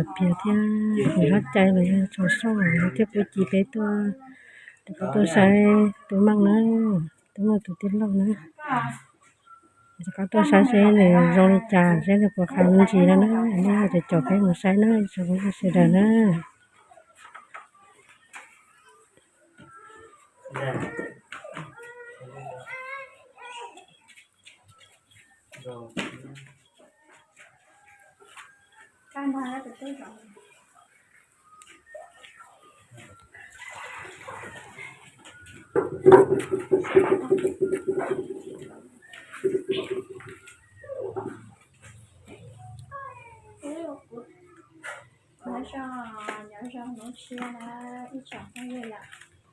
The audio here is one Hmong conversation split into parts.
Piav thiab, nyob cai los yog tsaus soj thiab, kuv cim peb tuaj, rov qab tuaj saib tus Meej na, tus Meej tus tij laug na. Rov qab tuaj saib seb nws zoo li cas, seb nws puas qab me ntsis no na. Nej cov caum peb mus saib na, tsoom phooj ywg sawv daws na. Nyob zoo, nyob zoo hnub tshiab na ib tsoom phooj ywg yom.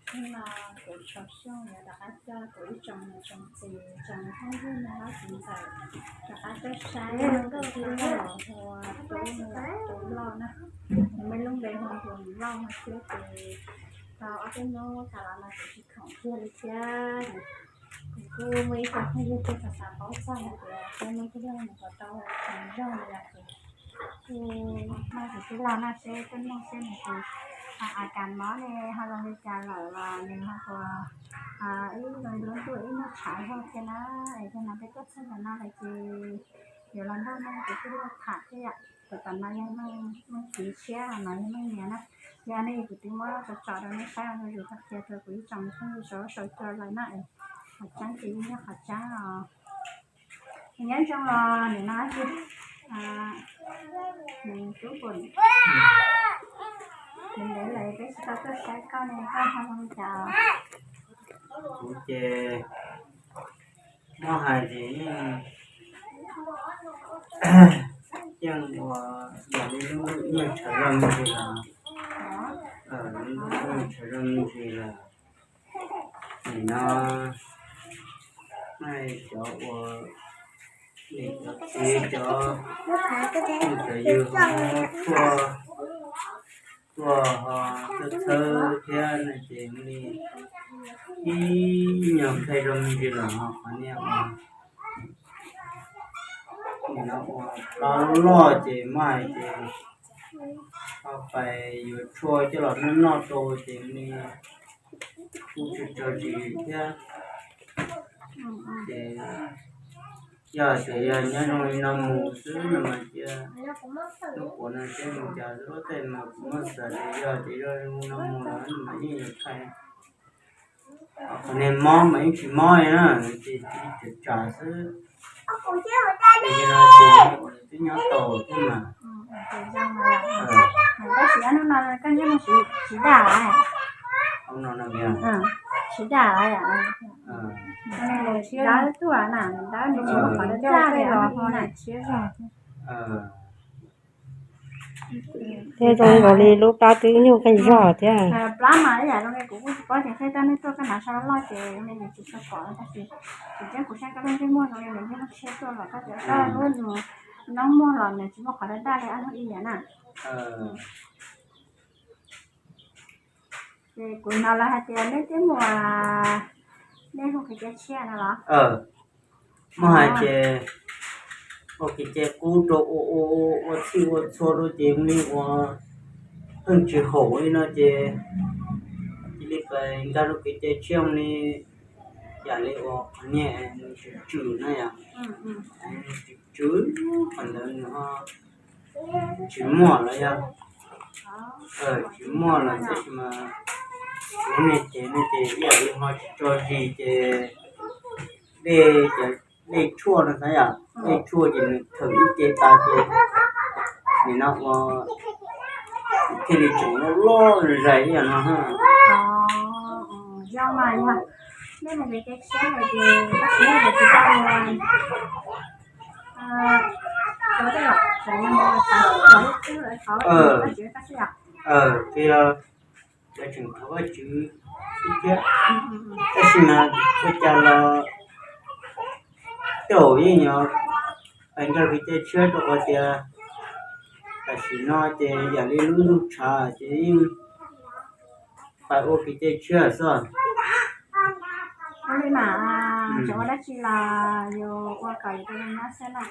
Hnub no kuv Tshua Xyooj yuav rov qab coj kuv ib tsoom niam tsoom txiv tsoom phooj ywg nyob hauv tsev ntxawm rov qab tuaj saib tus tij laug los hu ua Tub, Tub Lauj na. Nws muaj lub npe hu ua Lauj no thiab ces tau ob peb hnub tas los no kuv tsis khoom kiag li thiab. Kuv kuj muaj ib co phooj ywg kuj xav xav paub txog hais tias peb Hmoob tij laug nws puas tau khoom zoo li yom. Ces kuj noj tus tij laug no seb tuaj nug seb nws tus a kas mob ne ho zoo li cas lawm los nws ho puas ib lub ntuj ib lub tshav zog thiab na. Es yog no peb tuaj txog ntawm no lawm ces yuav los nrog tus tij laug tham thiab yom. Tam no yog Meej txiv tshiab no yog Meej niam na. Yog nej kuv twb muab tso tso rau nej saib zuj zus tag kiag rau kuv ib tsoom phooj ywg sawv daws lawm na. Qhov tseeb ces yeej yog qhov tseeb os. Nyob zoo os niam no ces nws tub puas, ntev lawm peb tsis tau tuaj saib koj ne, koj ho zoo li cas? Kuv ces muab hais ces yeej, yeej ua yam li lub ntuj tshav zog me ntsis lawm, lub ntuj tshav zog me ntsis lawm. Nim no cov uas niam cov txiv cov, cov yug ho tuaj, tuaj ho txhawb txhawb thiab no ces li ib nyuag nqhis zoo me ntsis los ho qhov niag uas nim no uas plab loj ces muab hais ces ho pais yuav tshuaj coj los noj noj rau ces li kuj tsis tso zis thiab. Ces yog tias yog nyob zoo li no mus xwb no mas cia lub quav no seb mus cas lub tej mas kuv muab xav tias yog tias yog zoo no mus los mas yeej yuav thaij. Qhov niag mob mas yeej tsis mob li na, ces tib tsam tsam xwb. Ces li no ces twb nyob tau thiab mas. Tab sis ob hnub no koj nyob no tsis daj lawm. Hnub no no tsis daj lawm. Dawb tuaj na, dawb nws tsis muaj qhov daj li os. Thiab zoo nkaus li lub plab twb nyuj qeej zog thiab. Plab mas ib yam zoo li kuv kuj tsis paub ces thiaj tau nej tuaj koj hnav sab loj ces zoo li nws tsis tshua pom tab sis tseem ceeb kuv saib koj lub ntsej muag zoo li nws yeej muaj tshiab tuaj los koj tias koj lub nws noob muag los nws tsis muaj qhov daj daj li ob hnub ib yam na. Ces kuv hnov lawv hais tias neb twb muaj, neb hu kev cai tshiab no los? Muaj hais ces ua kev cai qub rau ua ua ua txhij ua txhua rau ces li ua pheej tsis haum li no ces cia li pais nkag rau kev cai tshiab li, yam li ua qhov niag nws tswm tswm na yom, nws tswm tswm qhov ntawd nws ho tsis muaj lawm yog, tsis muaj lawm tab sis mas kuv niag cev no ces ib yam li ho tsis tso zis ces dej, dej tshuaj no xav yom, dej tshuaj ces nws thawm ib ce tas ces nim no ua thiaj li tseem loj loj zais ib yam no. Yog mas yog nej hais li kev tshiab hais ces tab sis nej tsis tau Ces yog cov tseem thov Vajtswv xwb thiab, tab sis mas ua cas los tej zaum yeej yuav pais nkag kev cai tshiab rau qhov tias tam sim no ces yam li lub ntuj tshav ces yeej pais ua kev cai tshiab xwb. Ua li mas Yus ua dab tsi los yus ua kom yus tau zoo nyob xwb na.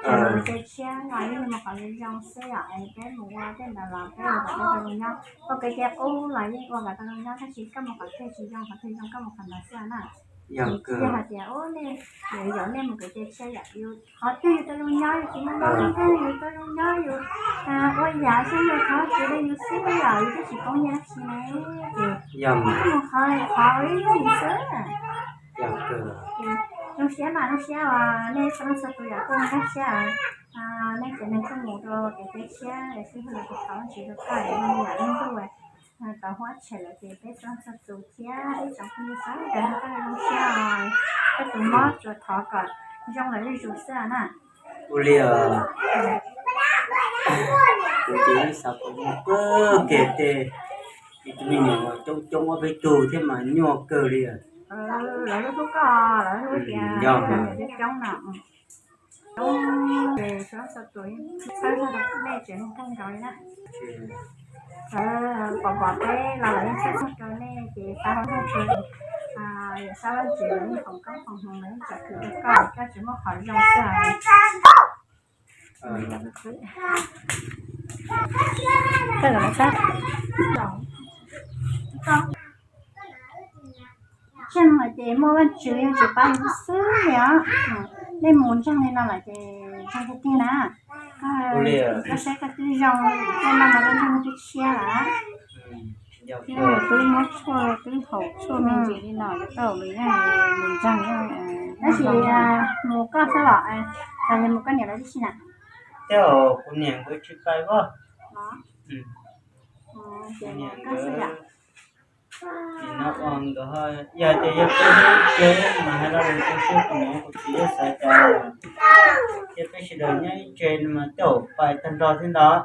Yus mus kev tshiab los yeej yus mus qhov zoo xwb yom, es peb mus ua tej ntawd los peb ua kom tau zoo nyob. Ua kev cai qub los yeej ua kom tau zoo nyob, tab sis koj mus qhov twg tsis zoo, qhov twg zoo koj mus qhov ntawd xwb na. Yog hais tias nej, yog nej mus kev cai tshiab yom, qhov twg yus tau zoo nyob yus tsis muaj mob nkeeg, yus tau zoo nyob yus ua yam xwb, yus qhov tsis li yus xwb yom, yus twb tsis poob nyiaj dab tsi ne. Ces mus qhov qhov ib yam xwb. Zoo siab mas, zoo siab uas nej txhua leej txhua tus yom kuj nkag siab, nej tsev neeg kuj mus rau kev cai tshiab, sib hlub los tus qhov tsis rau koj, yam li ntuj tau huab tshem lawm ces peb txhua leej txhua tus thiab ib tsoom phooj ywg sawv daws nrog koj zoo siab, koj tus mob tsuas thov kom zoo lawm zuj zus xwb na. Ua li os, kuv ces ib xav kom nyuaj kawg kiag tej, tus me nyuam coob coob ob peb tug thiab mas nyuaj kawg li. Lawv hlub koj, lawv hlub tias coob coob no. Ces sawv daws txhawb zog rau nej tsev neeg kawg nkaus li na. Lawv pom pom peb los lawv yeej txhawb zog rau nej ces xav hauv ntuj tsuas yawm sab Vajtswv lawv yeej foom koob foom hmoov, lawv yeej tsom kwm rau koj, koj tsis muaj qhov zoo xwb. Ntseeg lawm ces muaj Vajtswv yeej tsis pab yus xwb li os. Nej mus ntseeg li no lawm ces ntseeg tiag tiag na. Koj saib koj twb zoo, koj noj no koj ntseeg koj twb tshiab lawm. Twb muab tshuaj, twb haus tshuaj me ntsis li no yuav tau lus yeej mus ntseeg. Tab sis mus koj xwb los, los yog mus koj niam lawv tib si na? Tej zaum kuv niam nkawd tsis pais os. Kuv niam nkawd, nim no ua nkawd ho, yog tias yog peb nyob ib tsev mas hais lo lus tu siab kuv niam kuv txiv yeej xav cas, ces peb sawv daws nyob ib tsev no mas tej zaum pais tag nrho thiab ntag.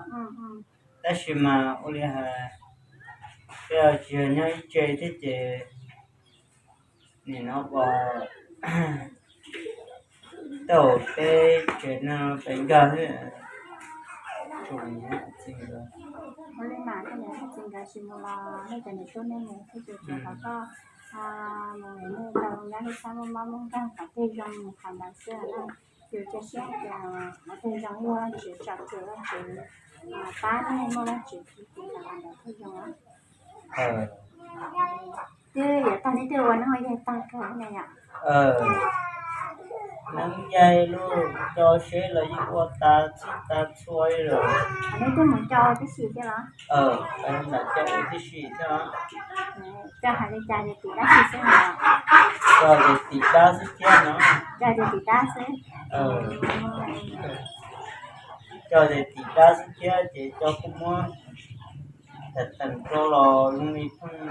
Tab sis mas ua li hais, peb tsis yog nyob ib tsev thiab ces nim no ua tej zaum peb tsev no peb nkag thiab. Ua li mas koj niam koj txiv nkawd tsis mus los nej cov niam tub nej mus thiab ces tsuas thov koj mus, nej tau nyob nej txhob muaj mob muaj nkeeg, qhov twg zoo mus qhov ntawd xwb na. Yus cia siab tias qhov twg zoo yeej Vajtswv tsom kwm, Vajtswv pab nej, muaj Vajtswv txib tiv los ntawd thiaj zoo. Twb yuav tag neb twb ua neeb ua yaig tag kawg ne yom? Neeb yaig los coj seb los yeej ua tas txhij tas txhua li lawm. Neb twb mus coj ua tib si thiab los? Nram coj ua tib si thiab los. Coj hais li cas, yog tim dab tsi xwb? Coj ces tim dab xwb thiab no. Coj ces tim dab xwb. Coj ces tim dab xwb thiab ces coj kuj muab tham teem rau los zoo li pheej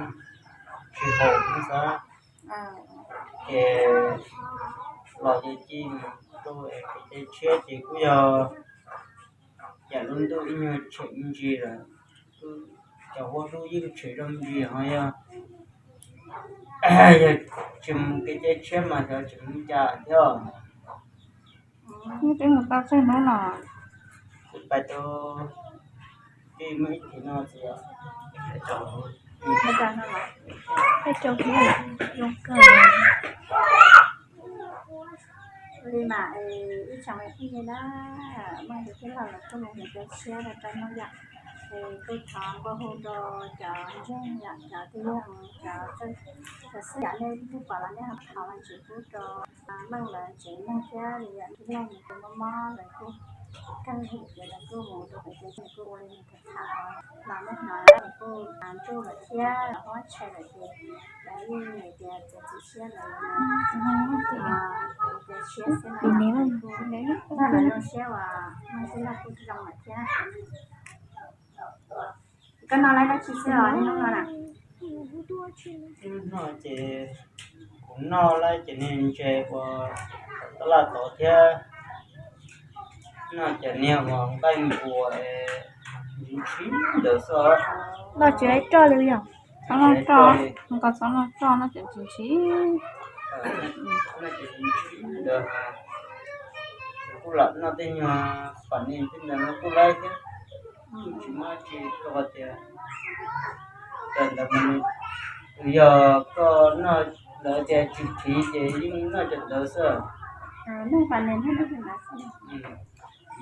tsis haum xwb xav. Ces los ces cia mus rau kev cai tshiab ces kuj yog yam lub ntuj ib nyuag tshem me ntsis lawm, cov huab dub yeej tshem zoo me ntsis ho yog, yog tsis mus kev cai tshiab mas xyov tseem mus cas thiab. Neb twb mus tau tsawg hnub no? Twb pais tau, twb muaj ib thim no txiv. Peb cov zoo kawg li mas, ib tsoom me phooj ywg na, muaj tus tij laug los kuj mus kev cai tshiab rau rau no yom, es kuj thov nqua hu rau cov ntseeg yom, cov tij laug, cov xwb yom, nej twb pom los nej ho thov Vajtswv pub rau Meej lawv tsev neeg thiab li yom, tij laug nws kuj mob mob lawv kuj kawg hwm ces lawv kuj mus rau pem ces nws kuj ua li nws tham tham los nej hnov nws kuj ntuj lawm thiab los huab tshais lawm ces lawv yeej hais tias txiav txim siab lawm, txiav siab xwb no, lawv zoo siab uas Meej tij laug kuj zoo lawm thiab. Koj noj lawm dab tsi xwb os hnub no na? Hnub no ces kuv noj lawm cov niag ntses uas tab laj tod thiab noj cov niag uas nqaij npua ntsis ntsis ntawd xwb. Noj tsis roj li yog? Txhob noj roj, nqa txhob noj roj, noj cov ntsis ntsis. Noj cov ntsis ntsis ntawd, kuv kuj lam noj tej nyuag pam ni tej ntawd no kuj laib thiab, kuj tsis muaj tsis rau tias, cov ntawd mas yog koj noj Lawv tias tsis khiv ces yeej noj cov ntawd xwb. Noj pas nws noj noj cov ntawd xwb.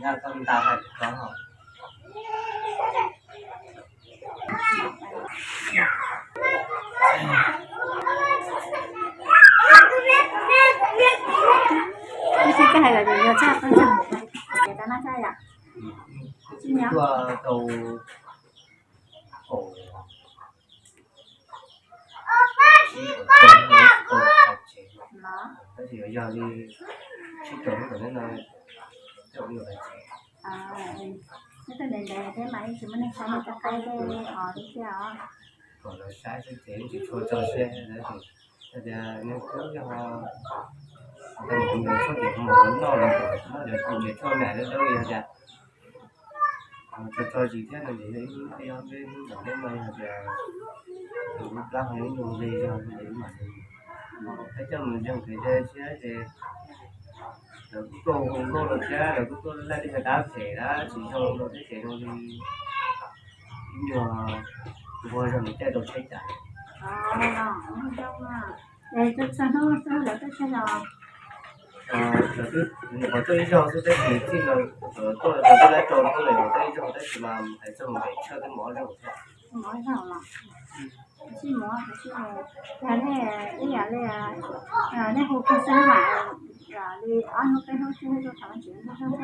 Nyob tau nta hais ko. Tab sis koj hais lawm ces yog txhob txhob ces tau noj txhob yom. Tsis nyob. Tab sis yog li sib rau lub tom no, tej ua tsev. Neb tej ntev ntev thiab mas yeej tsis muaj neeg saib nej cov qaib tej os li thiab os. Kom lawv saib xwb ces yeej tsis tshua tso siab lawm. Yog tias nws kuj yog, nws txhob ces mus noj los noj cov tus nyias tshuaj nam dawb dawb li yog tias tso tso zis thiab no ces yog ib lub peb ob peb hnub tom ntej no yog tias tus lub plab ho ib nyuag nqi zog ces mam li peb coj mus zeeg pem tej siab ces lawv kuj tuaj hu nkauj los thiab lawv kuj tuaj laij tej yog dab phem dab tsis zoo rau thiab ces zoo li ib nyuag nquag zog nws caij rau tsheb cas. Lawv twb, nws qhov tuaj ib zaug xwb tab sis txij no tuaj lawv twb laib rau hnub lawm tuaj ib zaug tab sis mas hais txog mus pem tshawj twb mus ob zaug thiab. Mus ob zaug los? Sib mus, sib mus. Yog nej ib yam li nej hu kiag xwb mas li ob hnub peb hnub xwb tuaj thov Vajtswv ib zaug xwb.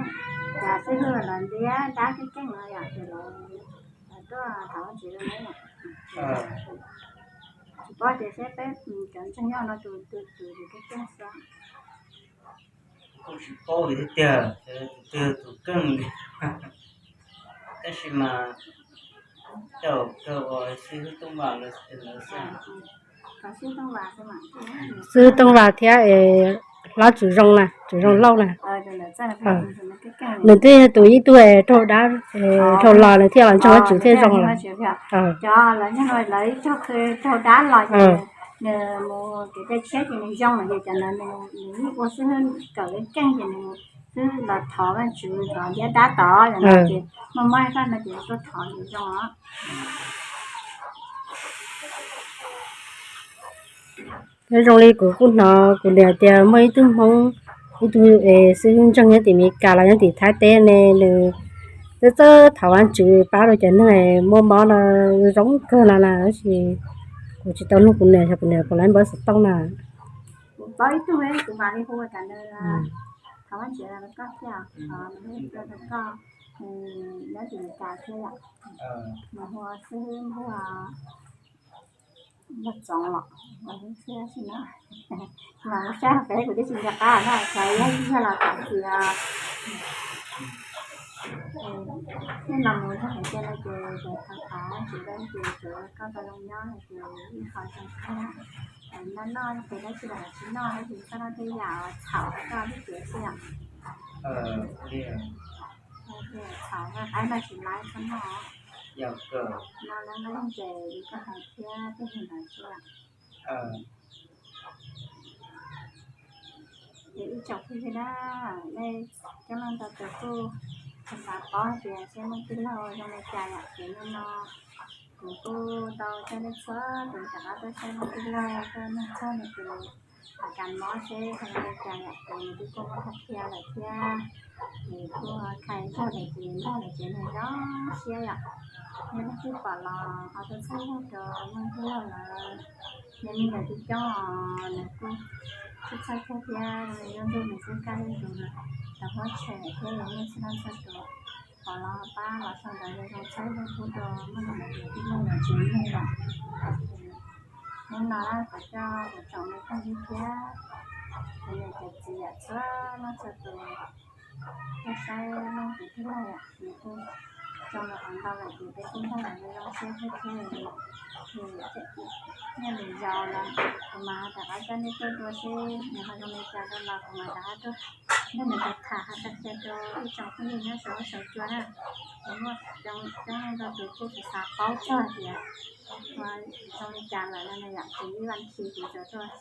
Yog xib hwb los ntiab dab keej keej no yom ces lawv tuaj thov Vajtswv li no. Tsis paub tias seb peb cov ntseeg nyob no tus tus tus keej keej xwb. Kuj tsis paub li thiab tiag, tus twg tus keej li. Tab sis mas coj kawg ua xib hwb Tooj Vam lawv xwb. Xib hwb Tooj Vam thiab hlob Tswv Zoo na, Tswv Zoo Lauj na. Nws twb yog tus ib tug raug dab, raug los nws thiaj los ntseeg Vajtswv thiaj zoo lawm. Cov lawv nyob no lawv ib tug raug dab los ces nws mus kev cai tshiab ces nws zoo lawm ces cov ntawd nws yeej ua xib hwb kawm keej ces nws twb los thov Vajtswv thov ntiab dab tod yom no ces muaj mob ib faj no ces tuaj thov ces zoo os. Nyob zoo li kuv kuj hnov kuv niam tias muaj ib tug Hmoob, ib tug xib hwb ntseeg nyob tim Meskas los nyob tim Thaib teb ne, nws txawj txawj thov Vajtswv pab rau cov neeg muaj mob no zoo kawg no na, tab sis kuv tsis tau nug kuv niam, kuv niam puas laib npawb xov tooj na. Kuv paub ib tug, kuv mam li hu tas nws, thov Vajtswv koj thiab, thov nws koj, nws nyob tim Meskas thiab yom. Nws hu xib hwb Npug Npog Txoov los, los xwb si na. Los mus saib pem kuv twb tsis nco qab na, txawm yog yog los txawm tsis, nej los mus nrog qhov cia no ces thov thov tsis dab ces tsuav koj tau zoo nyob no ces ib qho zoo kawg. Noj noj ces dab tsi los tsis noj, dab tsi txhob noj tej yam txhaum koj lub cev xwb yom. Txhaum qaib no tsis laib txhob noj. No lawv noj yeej ces li koj hais thiab tej ntawd xwb. Ces ib tsoom phooj ywg na, nej coob leej ntau tus kuj xav paub hais tias seb leej twg laug zoo li cas yom, ces nim no kuv kuj tau coj nej txhua tus rov qab tuaj saib leej twg laug tuaj nug txog nws tus a kas mob seb zoo li cas yom, ces nws twb kuj muab qhia lawm thiab. Ces kuj qhia txog lawm ces nug lawm ces nws zoo siab yom. Yog leej twg pom los ho tuaj txhawb zog rau leej twg laug lawm. Yog li ntawd kuj coob os, nws kuj txhawj txhawj kawg thiab, zoo li lub ntuj nws kuj kaj zuj zus lawm, tau huab tshee thiab, yog nej txhua leej txhua tus pom los pab los sau ntawv zoo txhawb zog pub rau muaj li ntawd ces tij laug los tsis neeg lawm. Hnub no thov coj kuv tsoom me phooj ywg thiab cov niam cov txiv yam txhua leej txhua tus tuaj saib leej twg tij laug yom, nws kuj zoo los qhov ntau lawm ces peb tij laug los zoo siab thiab thiab. Ces nyob lwm zaus los kuv mam rov qab coj nej tuaj dua seb nws ho zoo li cas rau los kuv mam rov qab tuaj nrog nws tham tham ho qhia qhia rau ib tsoom phooj ywg nyob saum huab saum cua na. Ces muaj coob leej ntau tus kuj xav paub txog tias zoo li cas lawm no yom, ces ib vas thiv kuv tsuas tuaj,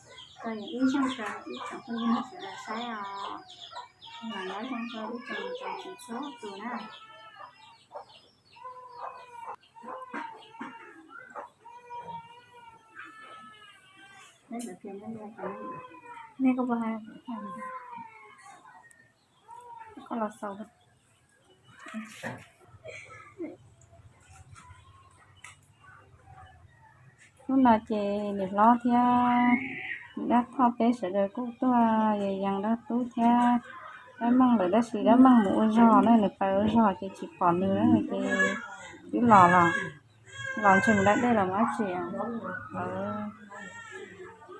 tuaj ib zaug rau ib tsoom phooj ywg sawv daws saib os. Mas nyob zoo rau ib tsoom niam tsoom txiv txhua tus na. Nej koj puas hais, koj los xaus. Hnub no ces niam hlob thiab niam dab Thoj peb sawv daws kuj tuaj yees dab tub thiab dab Meej lawm, tab sis dab Meej mus ua zog na, nws pais ua zog ces tsis pom nws na, ces twb los los los ntshe mus da dej los mus dab tsi.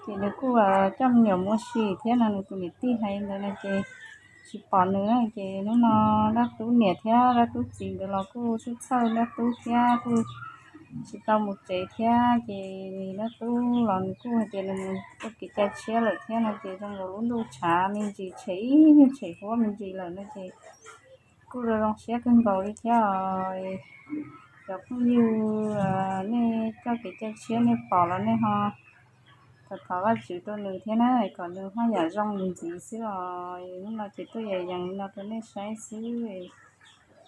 Ces nws kuj coj me nyuam mus ua si thiab no, nws tus niam tij hais ntawd no ces tsis pom nws na, ces hnub no dab tub niam thiab dab tub txiv nkawd los kuj txhawj txhawj dab tub thiab kuj tsis tau mus tsev thiab, ces dab tub los nws kuj hais tias nws mus ua kev cai tshiab lawm thiab no ces zoo nkaus lub ntuj tshav me ntsis, tshem ib nyuag tshem huab me ntsis lawm no ces kuj zoo zoo siab kawg nkaus li thiab os. Cov phooj ywg, nej coj kev cai tshiab nej pom los nej ho thov thov Vajtswv rau nws thiab na, kom nws haj yam zoo mus ntxiv xwb os. Hnub no ces tuaj yees li no rau nej saib xwb,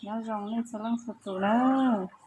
nyob zoo nej txhua leej txhua tus nawb.